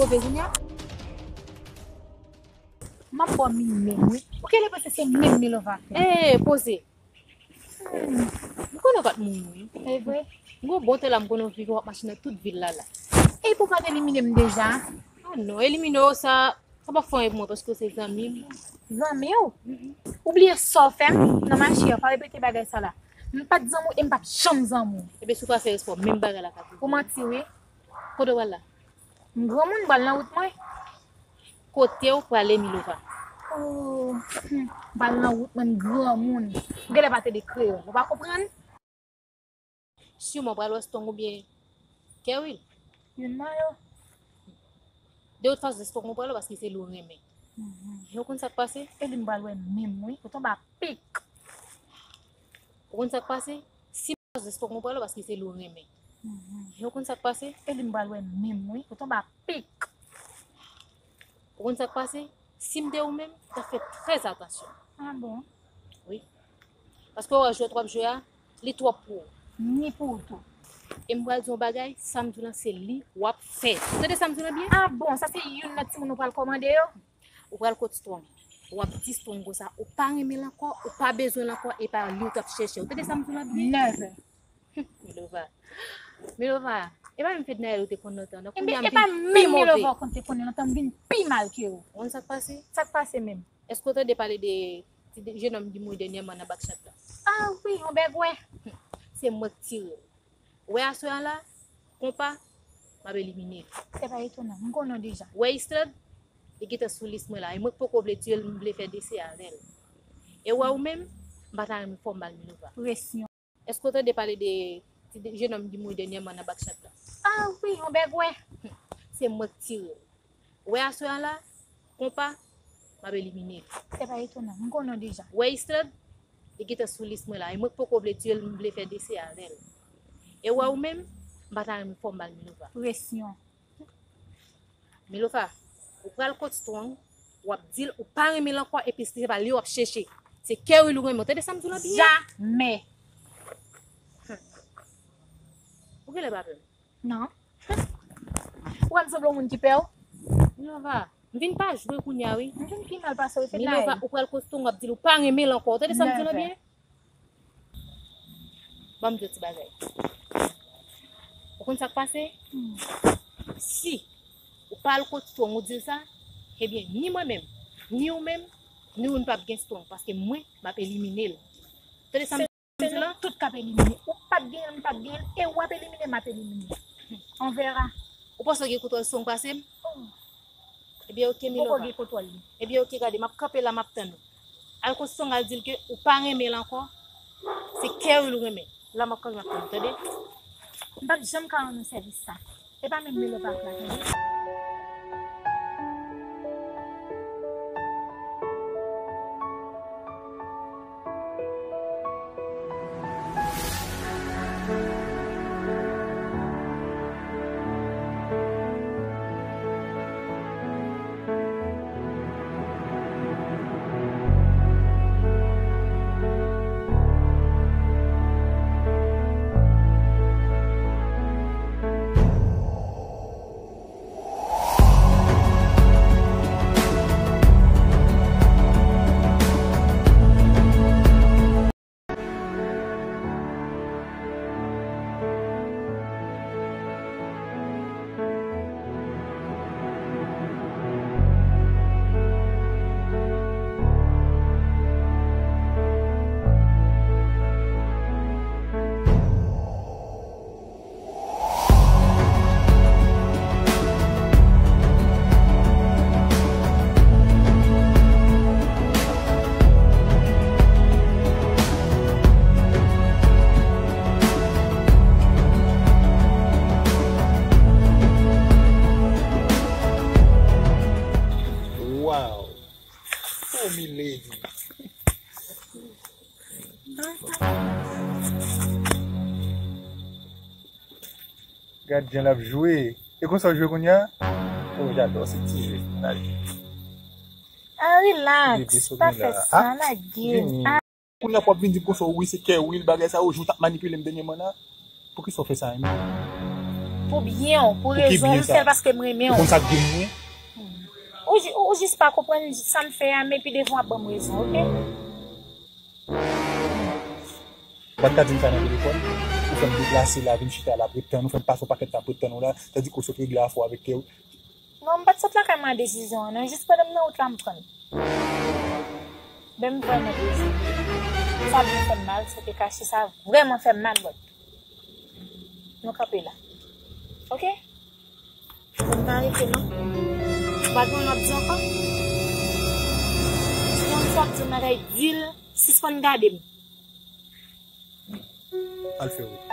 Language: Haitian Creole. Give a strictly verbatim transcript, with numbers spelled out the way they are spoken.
Pwovèz, Junior. M ap ba w mi menm, wi. Ou genlè panse se menm Milova fè. Ee, poze. Hmm. M konnen w pa t mouri, wi. E vre? M gen yon bon tan la, m konnen w vivan, w ap mache nan tout vil la, la. E pou w pa t elimine m deja? Ah non, elimine w sa, sa p ap fè anyen pou mwen, paske w se zanmi m. Zanmi w? Mhm. Ou bliye sa w fè m? Non, ma chère, pa repete bagay sa la. M pa t zanmi w e m p ap janm zanmi w. Ebyen, si w pa fè respè w, menm bagay la k ap rive. Ou manti, wi. Kote w pral la? M granmoun, m pral nan wout mwen. Kote w prale, Milova? Oh, hmm, m pral nan wout mwen, m granmoun. Ou genlè pa tande kreyòl, ou pa konprann? Siman w pral wè Strong oubyen Kerwil. Youn nan yo. De tout fason, se Strong ou pral wè paske se li w renmen. Mhm. E ou konn sa k pase? E li m pral wè menm, wi. Ou tonbe a pik. Ou konn sa k pase? Si m pral wè Strong ou pral wè paske se li w renmen. Mhm. E ou konn sa k pase? E li m pral wè menm, wi. Ou tonbe a pik. Ou konn sa k pase? Si m te ou menm, m ta fè trè atansyon. Ah bon? Wi. Paske w wè jwèt w ap jwe a, li twòp pou ou. Ni pou ou tou. E m pral di w yon bagay, sa m di w lan se li w ap fè. Ou tande sa m di w lan byen? Ah bon, sa se youn nan timoun ou pral kòmande yo? Ou pral kot Strong. W ap di Strong konsa, ou pa renmen l ankò, ou pa bezwen l ankò, e pa li w t ap chèche. Ou tande sa m di w lan byen? Never. Milova. Milova, e pa menm Fednaelle ou te konn lontan, non? Ebyen, kounye a m vin pi move. E pa menm Milova ou konn te konnen lontan, m vin pi mal ke ou. Ou konn sa k pase? Sa k pase menm? Èske w tande pale de ti de, jenòm ki mouri dènyèman nan bak chat la? Ah wi, yon bègwè. Se mwen k tire l. Ou wè aswè a la, konpa, m ap elimine l. Se pa etonan, m konnen w deja. Ou wè Islande, li gentan sou lis mwen la. E mwen k poko vle tiye l, m vle fè desè avè l. E ou wè ou menm, m pa ta renmen fò m ba l Milova. Presyon. Èske w tande pale de ti de, jenòm ki mouri dènyèman nan bak chat la? Ah wi, yon bègwè. Se mwen k tire l. Ou wè aswè a la, konpa, m ap elimine l. Se pa etonan, m konnen w deja. Ou wè Islande, li gentan sou lis mwen la. E mwen k poko vle tiye l, m vle fè desè avè l. E ou wè ou menm, m pa ta renmen fò m ba l Milova. Presyon. Milova, ou pral kot Strong, w ap di l ou pa renmen l ankò, epi se pa li w ap chèche. Se Kerwil ou renmen. Ou tande sa m di w lan byen? Jamè. Ou genlè pa pè m. Non. Ou wè m sanble yon moun ki pè w? Milova, m vin pa jwe kounye a, wi. M vin pi mal pase w, Fednaelle. Milova, ou pral kot Strong, w ap di l ou pa renmen l ankò. Ou tande sa m di w lan byen? Ban m di w ti bagay. Ou konn sa k pase? Hmm. Si ou pa al kot Strong, ou di l sa, ebyen, ni mwen menm, ni ou menm, ni youn p ap gen Strong, paske mwen, m ap elimine l. Tande sa m di w lan? Se nou tout k ap elimine. Ou p ap genyen l, m p ap genyen l, e w ap elimine, m ap elimine. On verra. Ou panse w gen kontwòl Strong pase m? Oh. Ebyen, oke, Milova. Poko gen kontwòl li. Ebyen, oke, gade, m ap kanpe la, m ap tann ou. Al kot Strong, al di l ke ou pa renmen l ankò. Se Kerwil ou renmen. La, m ap kanpe, m ap tann ou, tande? M p ap janm ka rann ou sèvis sa. E pa menm Milova la, tande? Wow! Oh, mi lady. Gad jan l ap jwe. E konsa w jwe kounye a? Oh, j'adore ce petit jeu. Allez. Ah, relax. Bebe, pa fè sa, lage. Kounye a w ap vin di m konsa, wi, se Kerwil, bagay sa yo, jan w t ap manipile m dènyèman la. Poukisa w fè sa menm? Pou byen w, pou rezon w, m fè l paske m renmen w. Ou konn sa k gen mwen? Ou, ou jis pa konprann sa m fè a, men pi devan w ap ban m rezon, oke? Ou pa t ka di m sa nan telefòn? Ou fè m deplase la, vin chita la, ap ret tann ou, fè m pase yon pakèt tan ap ret tann ou la, tandike w sot regle afè w avèk kè w. Non, m pa t sot lakay mwen an desizyon an, non. Jis pandan m nan wout la, m pran l. Men m vrèman dezi. Sa byen fè m mal, sa te kache, sa vrèman fè m mal, but nou kanpe la. Oke? Fò n pa rete, non. Ou pa gen yon lòt di ankò? Si yon fwa di yon bagay, di l, sispann gade m. Al fè wout.